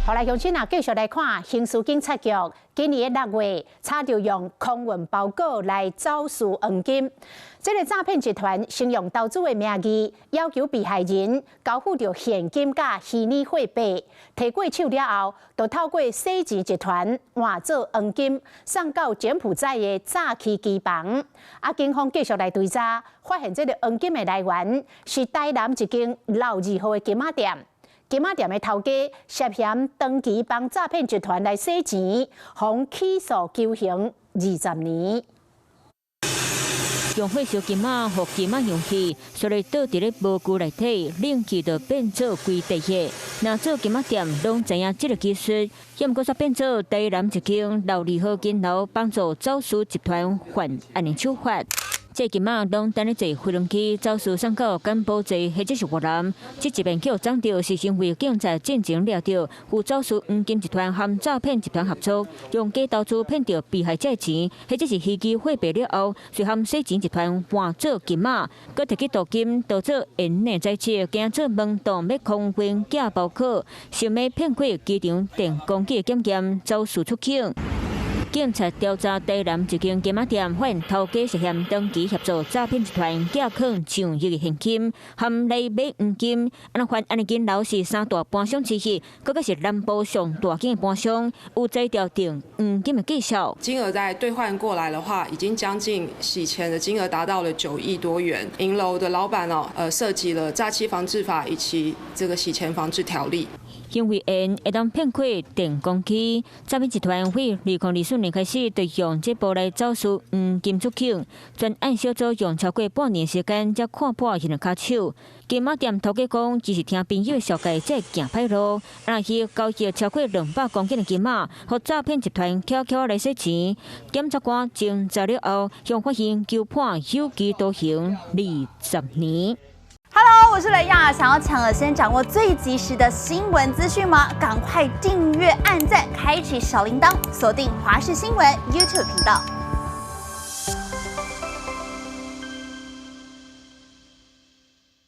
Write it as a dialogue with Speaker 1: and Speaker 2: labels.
Speaker 1: 好來，鄉親啊，繼續來看刑事警察局今年的6月，查著用空運包裹來走私黃金。這个詐騙集團先用投資的名義，要求被害人交付著現金佮虛擬貨幣，提過手了後，就透過洗錢集團換做黃金，送到柬埔寨的詐欺機房。啊，警方繼續來追查，發現這个黃金的來源是台南一間老字號的金仔店。金仔店的頭家涉嫌長期幫詐騙集團來洗錢，予起訴求刑20年。
Speaker 2: 用火燒金仔，予金仔溶去，所以倒佇咧模具內底，冷氣就變做規地熱。若做金仔店，攏知影這个技術，猶毋過煞變做台南一間老字號金樓幫助走私集團犯案的手法。這金仔攏等咧坐飛輪機走私送到柬埔寨或者是越南。這一遍予掌著，是因為警察進前掠著有走私黃金集團和詐騙集團合作，用假投資騙著被害者的錢，或者是虛擬貨幣了後，隨和洗錢集團換做金仔，閣提去鍍金，當做緣的載車，驚做門當欲空運寄包裹，想欲騙過機場電光機的檢驗，走私出境。警察調查台南一間金仔店，發現頭家涉嫌長期協助詐騙集團寄囥上億的現金，含來買黃金。按怎犯案的金樓是三大盤商之一，閣閣是南部上大間的盤商，有才調定黃金的技巧。
Speaker 3: 金額再兌換過來的話，已經將近洗錢的金額達到了9億多元。銀樓的老闆哦，涉及了詐欺防治法以及這個洗錢防治條例。
Speaker 2: 因為緣會當騙過電光機，詐騙集團會2024年開始就用這步來走私黃金出口。專案小組用超過半年時間才看破彼个跤手。金仔店頭家講，只是聽朋友紹介才會行歹路，啊去交易超過200公斤的金仔，予詐騙集團悄悄來洗錢。檢察官偵查了後，向法院求判有期徒刑20年。
Speaker 4: Hello，我是雷亞，想要搶先掌握最及時的新聞資訊嗎？趕快訂閱、按讚、開啟小鈴鐺，鎖定華視新聞 YouTube 頻道。